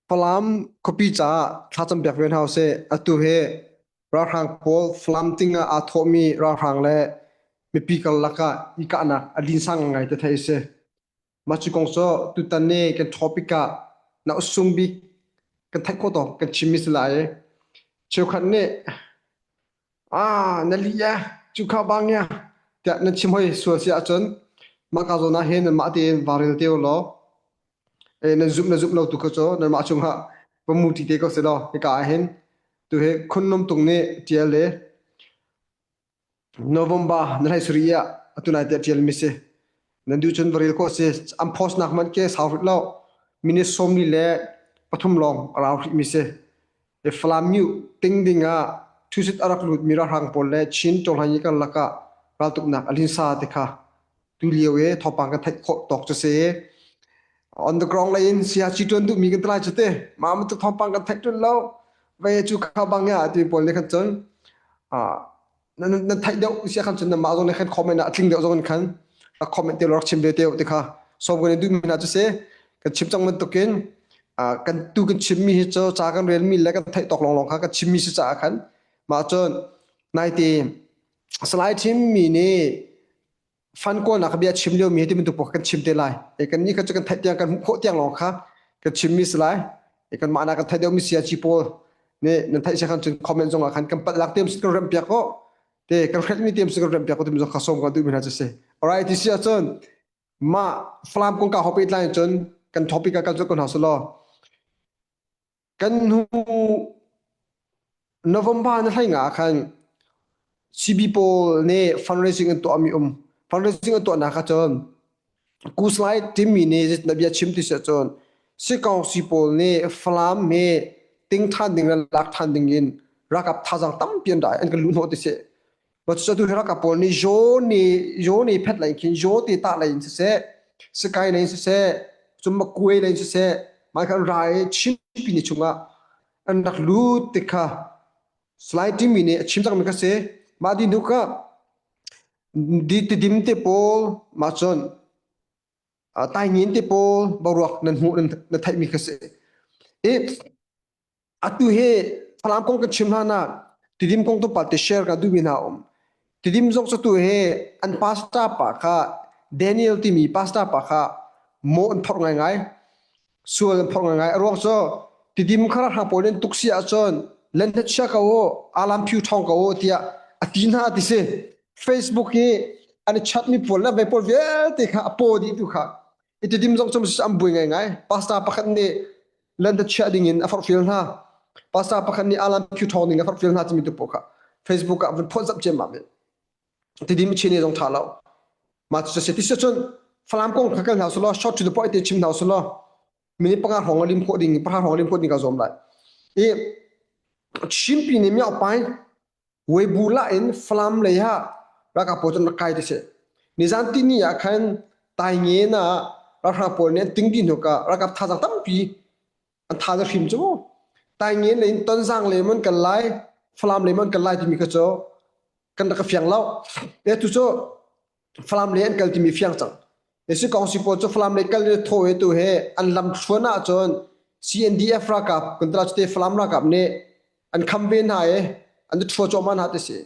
Falam khuapi caah thlacam piak ve hna usih. Atu hi ralhrang pawl Falam ting ah aa thawhmi ralhrang le mipi karlak ah i kahnak a linsa ngai te theih a si. Mah cu kong cu tutan ni kan topic ah na usung bik kan theih khawh tawk kan chimmi si lai i cheukhat nih ah na li e cu kha bang ya tiah nan chim hoi sual si ahcun mah ka zawn ah hin nanmah tein vaa rel te u law e nan zumh na zumh lo tu kha cu nanmah chungah va mu ti te ko si law hika ah hin tu hi khunnum tung nih tial le November na hlei suri ah atu nai te tial mi si nan duh cun va rel khawh si an post nak man ke sau hrit lo minute 43 lawng a rau hrih mi si Falam Myu ting ding ah thusit a rak lut mi ralhrang pawl le Chin cohlan karlak ah raltuknak a linsa te kha tu lio i thawngpang kan theih khawh tawk cu si. On the ground lei in siaci ṭuan duhmi kan tlai cu te. Mah bantuk thawngpang kan theih ṭun lo. Vei cu kha bang ya ti pawl nih khan cun nan nan theih deuh sia khan cun mah zong nih khan comment ah a tling deuh zong in khan rak comment te rak chim ve te ti kha sawm kan duhmi hna cu si. Kan chim cang bantukin kan tu kan chimmi hi cu ca kan relmi le kan theih tawk lawnglawng kha kan chimmi si caah khan mah cun naite Salai Thimmi nih fan kawlnak bia chim lio mi hi ti bantuk paoh kan chim te lai. E kan nih kha cu kan theih tiang kan hmuh khawh tiang lawng kha kan chimmi si lai. E kan mah na kan theih deuhmi siaci pawl nih nan theih sia khan cun comment zong ah khan kan palh lak te kan remh piak ko. Te kan hrelhmi te kan remh piak ko timi zong kha sawm kan duhmi hna cu si. Alright ti si ahcun mah Falam kongkau ho pehtlai cun kan topic ah kal cu ko hna selaw Kan hnu November ni hlei nga ah khan CB pawl nih fundraising an tuahmi um. Fundraising an tuahnak ah cun Kuslai timi nih na bia chim ti si ahcun Sikawngsi pawl nih Falam hi ting ṭhan ding le lak ṭhan ding in ralkap thazaang tampi an dah an kan luh hnawh ti si. Cucu atu hi ralkap pawl nih Yaw nih Yaw nih phet lei khin Yaw ti tah lei in siseh, Sakai lei in siseh, cun Makuai lei in siseh, mah kha an ra i Chinpi ni chungah an rak lut ti kha Salai timi nih a chim cangmi kha si. Mah dih hnu kha di tidim te pawl mah cun taingin te pawl boruak nan hmuh nan theihmi kha si. I Atu hi Falam kong kan chim hlan ah Tidim kong tlawmpal te share ka duhmi hna a um. Tidim zong cu tu hi an pastor pa kha Daniel timi pastor pa kha mawh an phorh ngaingai. Sual an phorh ngaingai. A ruang cu Tidim kha ralhrang pawl nih an tuk si ahcun lenhnet chia ko u, alam phiu ṭhawng ko u tiah a ti hna ti si. Facebook i an i chatmi pawl le vei pawl vialte kha a paw dih tu kha. I Tidim zong cu an buai ngaingai. Pastor pakhat nih lente chiah ding in a forhfial hna. Pastor pakhat nih alam phu thawng ding a forhfial hna timi tu pawl kha Facebook ah vun phawt zap ciammam in. Tidim chini zong tha lo. Ma cu se ti se cun Falam kong kha kal hna sulaw short to the point te chim hna sulaw minute panga hrawng a lim khawh ding pahra hrawng a lim khawh ding ka zuam lai. I Chinpi nih miao pai Weibu lah in Falam lei ah ralkap pawl cu an rak kai ti si. Nizan tihni ah khan Taingen ah ralhrang pawl nih an ting dih hnuk ah ralkap thazaang tampi an tha hrim cu mu. Taingen lei in Tonzang lei man kan lai, Falam lei man kan lai timi kha cu kan rak fiang lo. E tu cu Falam lei an kal timi fiang cang. Esi kongsi pawl cu Falam lei kal le thaw he tu he an lam thluan ahcun CNDF ralkap kan tla cute Falam ralkap nih an kham ve hna i an i ṭhua cuahmah hna ti si.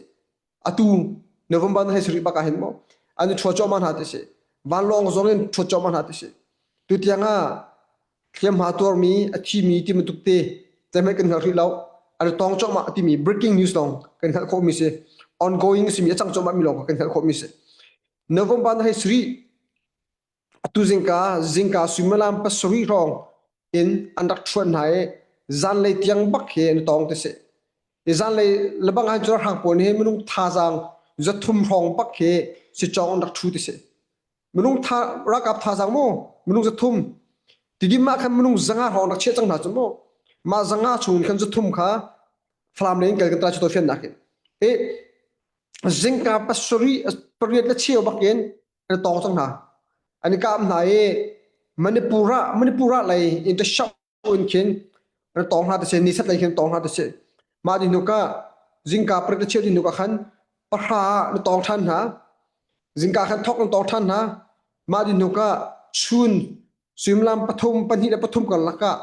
Atu November na hei sarih bak ah hin maw an i ṭhua cuahmah hna ti si. Vanlawng zong in ṭhuat cuahmah hna ti si. Tutiang ah hliamhma tuarmi a thimi ti bantuk te zeihmanh kan hngal rih lo. An i tong cuahmah timi breaking news lawng kan hngalh khawhmi si. Ongoing simi a cang cuahmah mi lawng kan hngalh khawhmi si. November na hei sarih atu zingka zingka suimilam pasarih hrawng in an rak ṭhuan hna i zanlei tiang bak hi an i tong ti si. I zanlei lebang ah cun ralhrang pawl nih minung thazaang zathum hrawng bak hi sicawng an rak ṭhu ti si. Minung tha ralkap thazaang mu minung zathum tidim ah khan minung zanga hrawng rak chiah cang hna cu mu. Mah zanga chung khan zathum kha Falam lei in kal kan tla chu to fiannak in. I zingka pasarih pariat le cheu bak in an tong cang hna an i kap hna i Manipur ah Manipur ah lei in ta shop in khin an tong hna te si ni sat lei khin tong hna te si mah di hnu ka zingka pariat le cheu di hnu ka khan pahra ah na tong than hna zingka khan thok na tong than hna mah di hnu ka chun suimilam pathum pahnih le pathum karlak ah.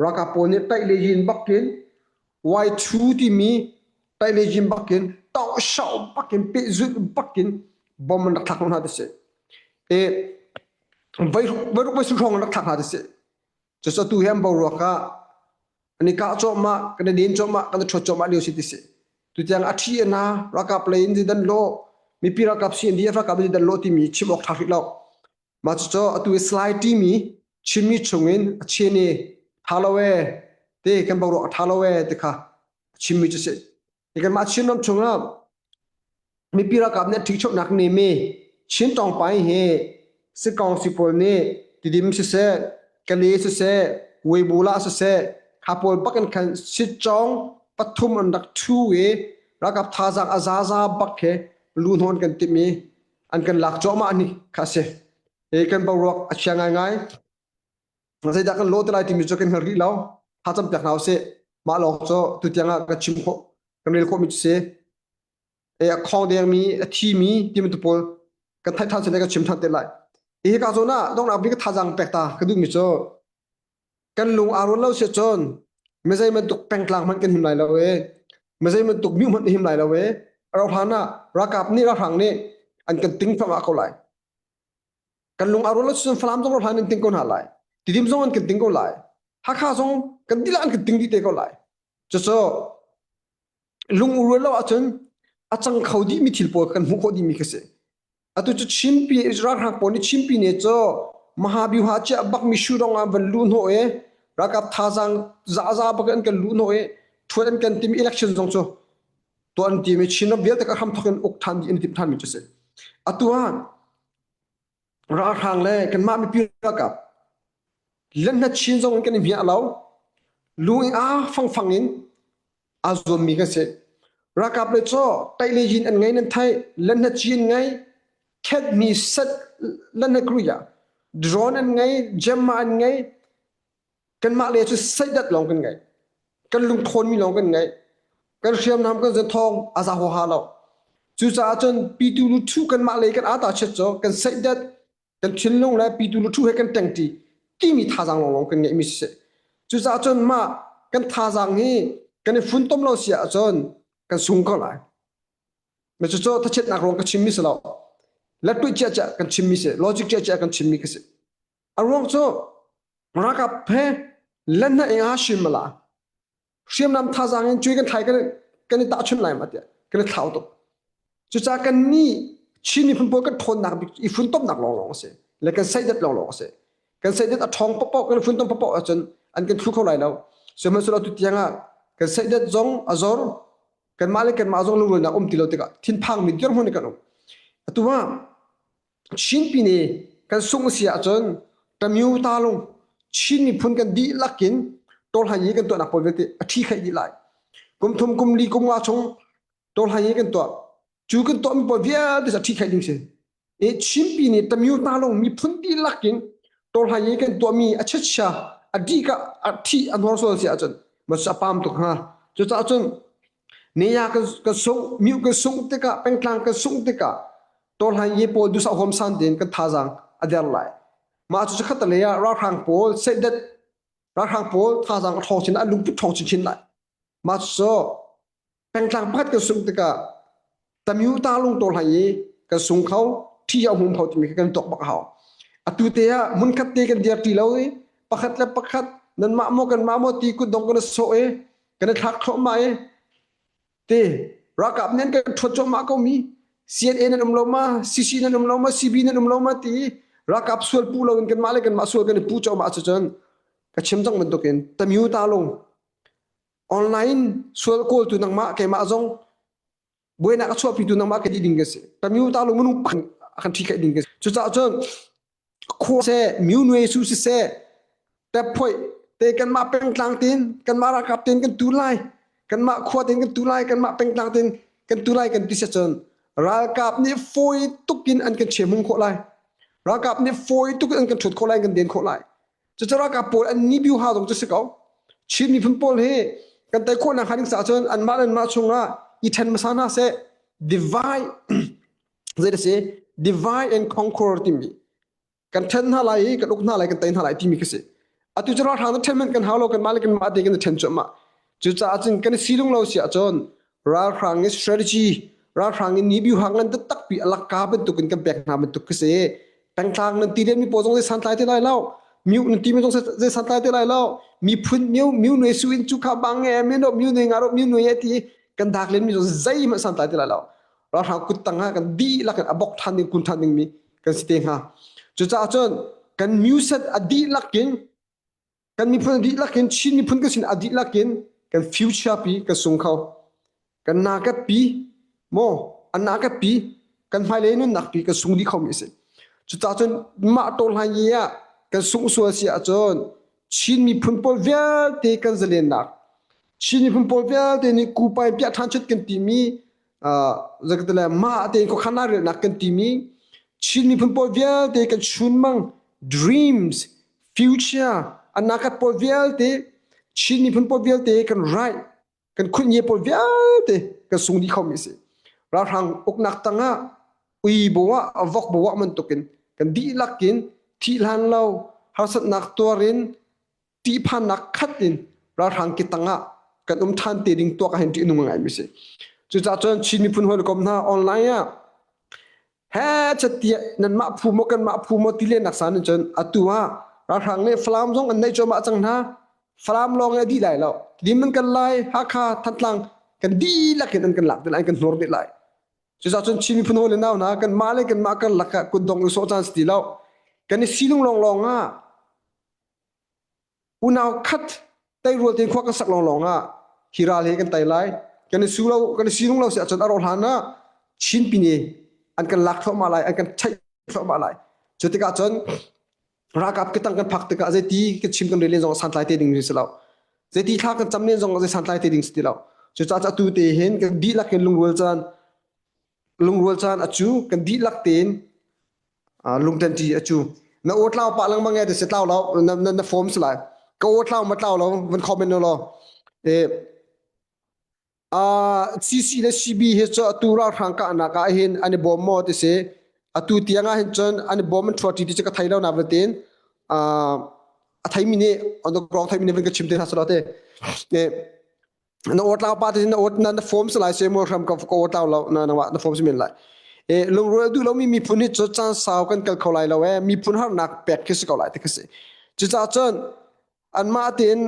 Ralkap pawl nih taih le yin bakin Y2 timi taih le yin bakin tauhshau bakin pehzulh bakin bom an rak thlak hna ti si. E vai vai vai su hrawng an rak thlak hna ti si. Cucu atu hi an boruak ah an i kah cuahmah, kan i den cuahmah, kan i ṭhuat cuahmah lio si ti si. Tutiang a ṭhi a na ralkap lei in dan law mipi ralkap CNDF ralkap in dan law timi chim awk ṭha hrih lo. Mah cucu atu i Salai timi Chinmi chungin a chin i ṭha lo ee ti kan boruak a ṭha lo ee ti kha a chimmi cu si. Hi kanmah Chinram chungah mipi ralkap nih ṭhingchonak nemi Chin Tawngpai hi sikawngsi pawl nih Tidim siseh, Kale siseh, Weibulah siseh, kha pawl bak in khan sitcawng pathum an rak ṭhu i ralkap thazaang a zaza bak he lu hnawn kan timh i an kan lak cuahmah ni kha a si. Hi kan boruak a chia ngaingai. Zeidah kan lawh te lai timi cu kan hngal rih lo. Thlacam piak hna usih. Mah lawng cu tutiang ah kan chim khawh, kan rel khawhmi cu si. E a khong dengmi, a thimi ti bantuk pawl kan theih ṭhan sin kan chim ṭhan te lai. Hi ka zawn ah donghnak bik thazaang pek ta ka duhmi cu kan lung aa rual lo si cun mizei bantuk pengtlang hmanh kan him lai lo e mizei bantuk mi hmanh him lai lo e rau hlan ah ralkap nih ralhrang nih an kan ting thluahmah ko lai kan lung aa rual lo cun Falam zong ralhrang an ting ko hna lai Tidim zong an kan ting ko lai Hakha zong kan dilah an kan ting dih te ko lai cucu lung rual lo ahcun a cang kho dih mi thil pawl kan hmuh khawh dih mi khi si Atu cu Chinpi ralhrang pawl nih Chinpi ne cu Mahabyuha chiah bak mi shurong ah van luh hnawh i ralkap thazaang zaza bak an kan luh hnawh i thuat an kan tim election zong cu tuah an tim i Chin ram vialte ka hram thok in uk than dih an timh than mi cu si. Atu ah ralhrang le kanmah mipi ralkap Lenhna chin zong in kan i hmiah lo. Lu in aa fangfang in aa zuammi kan si. Ralkap le caw taih le yin an ngei nan theih. Lenhna chin ngei. Khet mi set lenhna kruya. Drone an ngei, gemma an ngei. Kanmah le cu seidat lawng kan ngei. Kan lungthawn mi lawng kan ngei. Kan hriamnam kan zenthawng a za huaha lo. Cucaah cun pitu lu thu kanmah lei kan ata chet cu kan seidat kan thinlung le pitu luthu he kan ṭengṭi timi thazaang lawnglawng kan ngeihmi si. Cucaah cun mah kan thazaang hi kan i funtom lo si ahcun kan sung ko lai. Ma cucu thachetnak ruang ka chimmi si lo. Lattuih cia cia kan chimmi si, logic cia cia kan chimmi ka si. A ruang cu ralkap he lenna eng ah shim mala. Hriamnam thazaang in cui kan thlai kan kan i tahchun lai ma tiah kan i thlau tuk. Cucaah kan nih Chin miphun pawl kan ṭhawnnak bik i funtomnak lawnglawng a si le kan seidat lawnglawng a si. Kan seidat a ṭhawng paohpaoh kan funtom paohpaoh ahcun an kan thlu kho lai lo. Sihmanhsehlaw tu tiang ah kan seidat zong a zor kanmah le kanmah zong lungrualnak um ti lo tikah thinphangmi dirhmun in kan um. Atu ah Chin pine kan sungh si ahcun Tamyu talung Chin miphun kan dihlak in tawlhai i kan tuahnak pawl vialte a ṭhi khaih dih lai. Kum thum kum li kum nga chung tawlhai i kan tuah. Cu kan tuahmi pawl vialte a ṭhi khaih ding si. E Chinpi nih Tamyu talung miphun dihlak in tawlhai i kan tuahmi a chiatchia a dih ka a thi a hnorsual si ahcun mas a pam tuk hnga. Cucaah cun Neya kan kan sungh, miu kan sungh tikah pengtlang kan sungh tikah tawlhlan ye pawl dusa huam san tein kan thazaang a der lai. Mah cu khat lei ah ralhrang pawl sehdet ralhrang pawl thazaang a ṭhawng chin an lungput ṭhawng chinchin lai. Mah cu pengtlang pakhat kan sungh tikah tamyu ta lung tawlhlan i kan sung kho thi ya hum kho timi kan tuak bak a hau. Atu te ah hmunkhat te kan dir ti lo i pakhat le pakhat nanmah maw kanmah maw ti kutdong kan i sawh i kan i thlak thluahmah i te ralkap nih an kan ṭhuat cuahmah ko mi CNA nan um lo ma CC nan um lo ma CB nan um lo ma ti ralkap sual pu lo in kanmah le kanmah sual kan i pu cuahmah cucun ka chim cang bantukin tamyu ta lung online sual kawltu nangmah keimah zong buainak a chuahpitu nangmah ka dih ding ka si tamyu ta lung minung pakhat a kan ṭhi khaih ding ka si cucaah cun khua seh myu nue su siseh tepphoi te kanmah pengtlang tin kanmah ralkap tin kan tu lai kanmah khua tin kan tu lai kanmah pengtlang tin kan tu lai kan ti se cun ralkap nih fawi tukin an kan chemhung khawh lai ralkap nih fawi tukin an kan thut khawh lai an kan den khawh lai cucu ralkap pawl an ni biu ha zong cu si ko Chin miphun pawl hi kan tei khawh nak hnga ding caah cun anmah le anmah chungah i ṭhen hmasa hna seh divide zei si divide and conquer timi kan ṭhen hna lai i kan uk hna lai kan tei hna lai timi khi si. Atu cu ralhrang ṭhen hmanh kan hau lo kanmah le kanmah te kan i ṭhen cuahmah. Cucaah cun kan i silung lo si ahcun ralhrang i strategy ralhrang i ni biuhang ngan taktak pi a lakka bantukin kan pek hna bantuk khi si. Pengtlang nan ti len mi pawl zong zei santlai te lai lo. Miu nan ti mi zong zei santlai te lai lo. Miphun miu miu nui su in cu kha bang e mi no miu nui nga ro miu nui e ti kan dak len mi zong zeihmanh santlai te lai lo. Ralhrang kut tang ah kan dihlak in a bok ṭhan ding kun ṭhan ding mi kan si te hnga. Cucaah cun kan muset a dihlak in kan miphun a dihlak in Chin miphun kan sin a dihlak in kan future pi kan sung kho. Kan nakat pi maw an nakat pi kan hmailei nunnak pi kan sung dih kho mi a si. Cucaah cun mah tawlhlan yi ah kan sungh sual si ahcun Chin miphun pawl vialte kan zalennak Chin miphun pawl vialte nih kupai piah ṭhan chut kan timi zakatele mah tein khuakhan relnak kan timi Chin miphun pawl vialte kan chunmang dreams future anakat pawl vialte Chin miphun pawl vialte kan right kan khunye pawl vialte kan sung dih khomi si ralhrang uknak tangah ui bo ah vok bo ah bantukin kan dihlak in thih hlan lo harsatnak tuar in ṭihphannak khat in ralhrang ke tangah kan um ṭhan te ding tuak ah hin ṭih nung ngai mi si. Cucaah cun Chin miphun hawikom hna online ah he catiah nanmah phu maw kanmah phu maw ti lennak san in cun atu ah ralhrang nih Falam zong an neih cuahmah cang hna. Falam lawng a dih lai lo. Tidim an kan lai, Hakha, Thantlang kan dihlak in an kan lak dih lai, an kan hnur dih lai. Cucaah cun Chin miphun hawi le nau hna kanmah le kanmah karlak ah kutdong i sawh caan si ti lo. Kan i silung lawnglawng ah Unau khat teirual tein khua kan sak lawnglawng ah hi ral hi kan tei lai. Kan i su lo, kan i sinung lo si ahcun a rawh hlan ah Chin pine an kan lak thluahmah lai, an kan chaih thluahmah lai. Cu tikah cun ralkap kitang kan phak tikah zeiti kan chim kan rel len zong santlai te ding si lo. Zeiti thla kan cam len zong zei santlai te ding si ti lo. Cucaah atu te hin kan dihlak in lungrual caan lungrual caan a cu kan dihlak tein lungṭanṭi a cu na aw tlau pah lengmang e ti tlau lo na na na form si lai ka aw tlau ma tlau lo van comment lo e CC le CB hi cu atu ralhrang kahnak ah hin an i bawm maw ti si atu tiang ah hin cun an i bawm an ṭhuaṭi ti cu ka thei lo na vatin a theimi nih on the ground theimi nih van ka chim te hna selaw te na aw tlau pa te na aw na na form salai se mo hram ka ka aw tlau lo na na na form si men lai e lungrual duh lomi miphun hi cu caan sau kan kal kho lai lo e miphun harnak pek khi si ko lai ti khi si cucaah cun anmah tein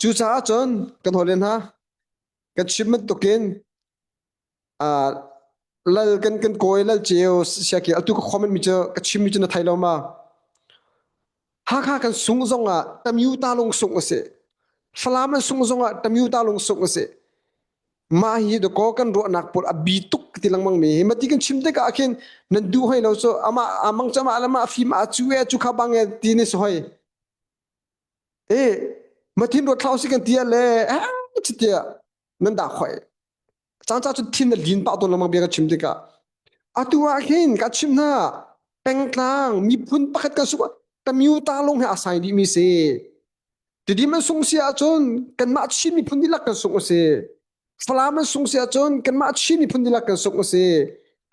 cucaah cun kan hawile hna kan chim bantukin lal kan kan kawi lal ceu siaki atu ka comment mi cu ka chim mi cu na thei lo ma Hakha kan sung zong ah tamyu ta lung sung a si Falam an sung zong ah tamyu ta lung sung a si mah hi dakaw kan ruahnak pawl a bi tuk ti lengmang mi hi mati kan chim tikah khin nan duh hoi lo cu ama amang cu ama lama fim a chu e chu kha bang e ti ni so hoi e mathin ruat thlau si kan tia le eh chitia nan dah khoi caan ca cu thin a lin pah tawn lengmang bia ka chim tikah atu ah hin ka chim hna pengtlang miphun pakhat kan suk tamyu ta lung he a sai dih mi si tidim an sung si ahcun kanmah Chin miphun dihlak kan sung a si Falam an sung si ahcun kanmah Chin miphun dihlak kan sung a si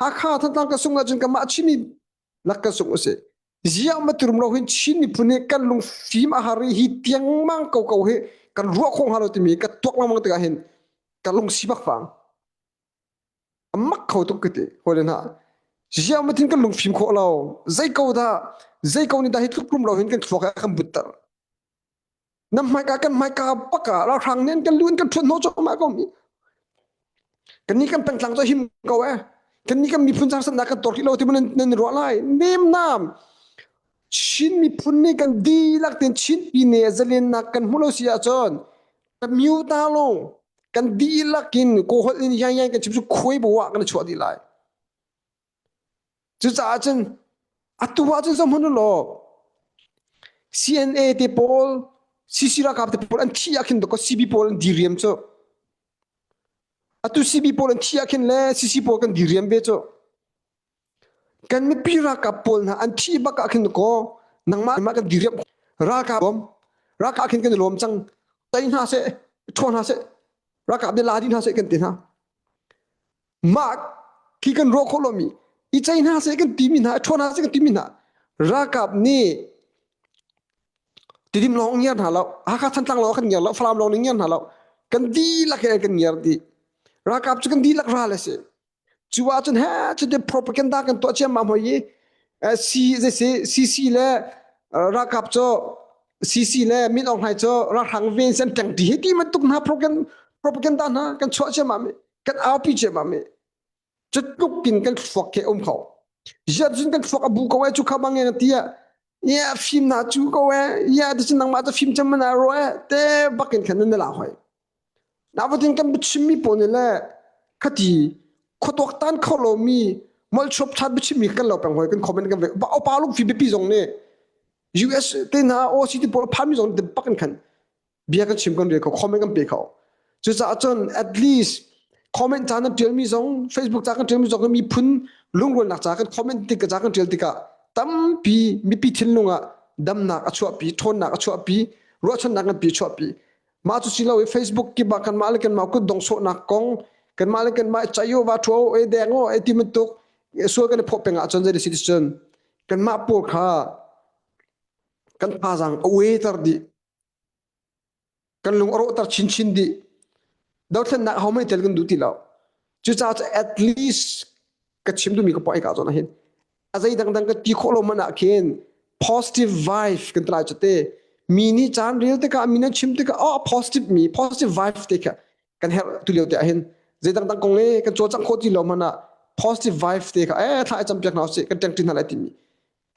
Hakha Thantlang kan sung ahcun kanmah Chin mi lak kan sung a si ziah ma turum lo hin Chin miphun hi kan lung fim a har i hi tiangmang ko ko hi kan ruah khawh hnga lo timi ka tuak lengmang tikah hin ka lung si bak fang a mak kho tuk ka ti hawi hna ziah ma thin kan lung fim khawh lo zei ko dah zei ko ni dah hi tluk rum lo hin kan thluak a kan butter na hmaika kan hmaika bak ah ralhrang nih an kan lu an kan ṭhuat hnawh cuahmah ko mi kan nih kan pengtlang cu him ko eh kan nih kan miphun harsatnak kan tuar rih lo ti nan nan ruah lai nemnam Chin miphun nih kan dihlak tein Chin pine zalennak kan hmu lo si ahcun myu ta long kan dihlak in kawholh in yang yang kan chim cu khuai bo ah kan chuah dih lai Cucaah cun atu ahcun zohhmanh u law CNA te pawl CC ralkap te pawl an thih ah khin dawkaw CB pawl an diriam cu. Atu CB pawl an thih ah khin le CC pawl kan diriam ve cu. Kan mipi ralkap pawl hna an thih bak ah khin dawkaw nangmah mah kan diriam ralkap bawm ralkap khin kan i lawm cang tei hna seh ṭhaw hna seh ralkap nih la dih hna seh kan ti hna. Mah khi kan ruah khawh lomi i cei hna seh kan timi hna, ṭhawn hna seh kan timi hna ralkap nih. Tidim lawng ngiar hna lo. Hakha Thantlang lawng kan ngiar lo. Falam lawng nih ngiar hna lo. Kan dihlak in kan ngiar dih. Ralkap cu kan dihlak ral a si. Cu ahcun he cuti propaganda kan tuah ciammam hoi i C zei CC le ralkap cu CC le Min Aung Hlaing cu ralhrang ven sen ṭeng ti hi ti bantuk hna propaganda hna kan chuah ciammam i kan aupi ciammam i cu tluk in kan thluak khi um kho. Ziah cun kan thluak a bu ko e cu kha bang ti ah ya fim na cu ko e ya ti cun nangmah cu fim cem mana ro e te bakin khan nan la hoi. Nafatin kan biachimmi pawl nih le khati khuatuak tan kho lomi molchuap chat biachimmi kan lo peng hoi kan comment kan ve opa lungfi biapi zong nih US te hna OC ti pawl phanmi zong te bak in khan bia kan chim kan rel kho comment kan pe kho cucaah cun at least comment ca nan tialmi zong Facebook ca kan tialmi zong miphun lungrualnak ca kan comment tik ca kan tial tikah tampi mipi thinlung ah damnak a chuahpi ṭhawnnak a chuahpi ruahchannak nganpi a chuahpi Mah cu si lo i Facebook kip ah kanmah le kanmah kutdong sawhnak kong kanmah le kanmah chayo va ṭhuo e deng o e ti bantuk sual kan i phawh peng ahcun zei si cun kanmah pawl kha kan thazaang a ueter dih kan lung a rawhter chinchin dih dothlennak ho mei tel kan duh ti lo cucaah at least ka chim duhmi ka poi ka zawn ahhin a zei dangdang ka ti khawh lo man ah khin positive vibe kan tlai cu te mi nih caan rel tikah mi nan chim tikah oh positive mi positive vibe te kha kan herh tu lio te ahhin zei dangdang kong le kan cawlcangh khawh ti lo man ah positive vibe te kha eh thla i campiak hna usih kan ṭeng ṭin hna lai timi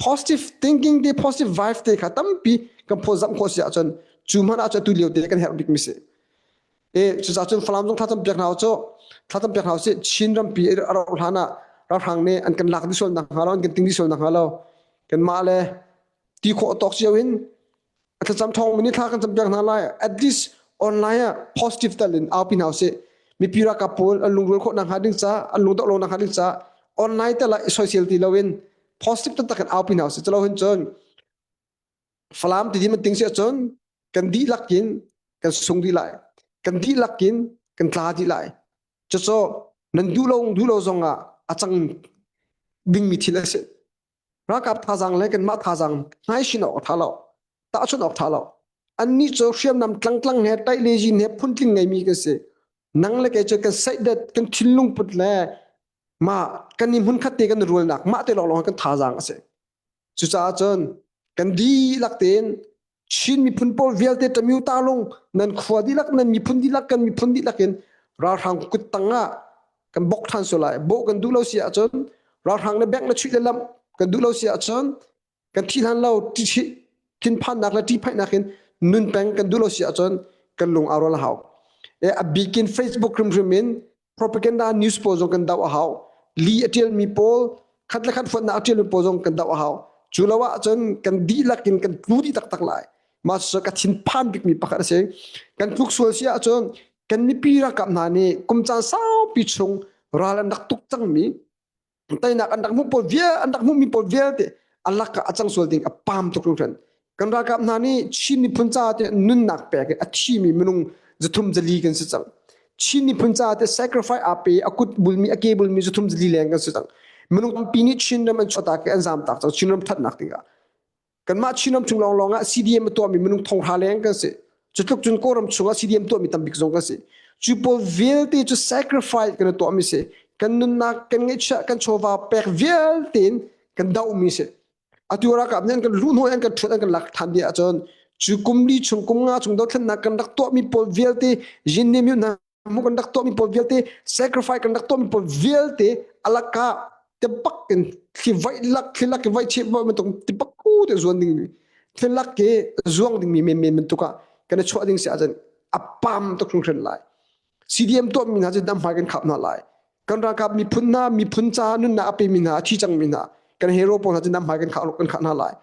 positive thinking te positive vibe te kha tampi kan phawtzamh khawh si ahcun cu hmanh ahcun tu lio te kan herh bik mi si E cucaah cun Falam zong thlacam piak hna u thlacam piak hna usih Chin rampi a rauh hlan ah ralhrang nih an kan lak dih sual nak hnga lo an kan ting dih sual nak hnga lo kanmah le ti khawh tawk cio in a thlacam thawng mi nih thla kan cam piak hna lai at least online ah positive tal in aupi hna usih mipi ralkap pawl an lungrual khawh nak hnga ding ca an lungdok lo nak hnga ding ca online tal ah i soisel ti loin positive taktak in aupi hna usih culo hin cun Falam ti man ting si ahcun kan dihlak in kan sung dih lai. Kan dihlak in kan tla dih lai. Cucu nan duh lo duh lo zong ah a cang dingmi thil a si. Ralkap thazaang le kanmah thazaang hnai sin awk a tha lo. Tahchunh awk tha lo. Annih cu hriamnam tlangtlang he taih le zin he phuntling ngeimi kan si. Nang le kei cu kan saihdet kan thinlung put le mah kan i hmunkhat te kan rualnak mah te lawnglawng kan thazaang a si. Cucaah cun kan dihlak tein Chin miphun pawl vialte ṭamyu talung nan khua dihlak nan miphun dihlak kan miphun dihlak in ralhrang kut tang ah kan bok ṭhan sual lai. Bawh kan duh lo si ahcun ralhrang le bank le chuih le lamh kan duh lo si ahcun kan thi hlan lo thinphannak le ṭihphaihnak in nun peng kan duh lo si ahcun kan lung aa rual a hau. E, a bikin Facebook hrimhrim in propaganda news pawl zong kan doh a hau li a ṭialmi pawl khat le khat fonhnak a ṭialmi pawl zong kan doh a hau cu lo ahcun kan dihlak in kan tlu dih taktak lai mah cu ka thinphan bikmi pakhat a si kan tluk sual si ahcun kan mipi ralkap hna nih kum caan saupi chung ral an rak tuk cangmi teinak an rak hmuh pawl vial an rak hmuhmi pawl vialte a lak ah a cang sual ding a pam tuk hringhran kan ralkap hna nih Chin miphun caah te nunnak pek in a thimi minung zathum zali kan si cang Chin miphun caah te sacrifice aa pe a kut bulmi a ke bulmi zathum zali leng kan si cang minung tampi nih Chin ram an chuahtak i an zamtak cang Chin ram thatnak dingah Kanmah Chinram chung lawnglawng ah CDM a tuahmi minung thonghra leng kan si. Cutluk cun Kawlram chungah CDM tuahmi tambik zong kan si. Cu pawl vialte cu sacrifice kan tuahmi si. Kan nunnak, kan ngeihchiah, kan chawva pek vialte in kan dohmi si. Atu ralkap nih an kan luhhnawh an kan ṭhuat an kan lak ṭhan dih ahcun cu kum li chung kum nga chung dothlennak kan rak tuahmi pawl vialte Yin Myu hna mu kan rak tuahmi pawl vialte sacrifice kan rak tuahmi pawl vialte alaka tibak in thli vaih lak thli lak i vaih cheh bantuk tibak ku te zuan ding mi thli lak i zuang ding mi men men bantuk ah kan i chuah ding si ahcun a pam tuk hringhran lai CDM tuah mi hna cu dam hmai kan khap hna lai kan ralkap miphun hna miphun ca nunnak a pe mi hna a thi cang mi hna kan hero pawl hna cu dam hmai kan khah kan khah hna lai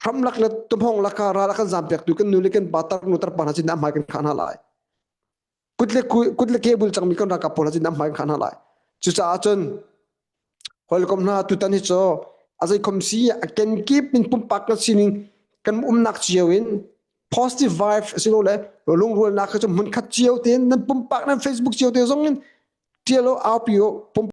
Hramlak le tumhong lakah ral a kan zampiaktu kan nu le kan pa tarnu tarpa hna sin ah hmai kan khah hna lai. Kut le kut le ke bul cangmi kan ralkap pawl hna sin ah hmai kan khah hna lai. Cucaah cun hawikom hna tutan hi cu a zeikhom si a kenkip in pumpak kan sining kan umnak cio in positive vibe asilole lungrualnak kha cu hmunkhat cio tein nan pumpak nan Facebook cio te zong in tial o aupi o pumpak.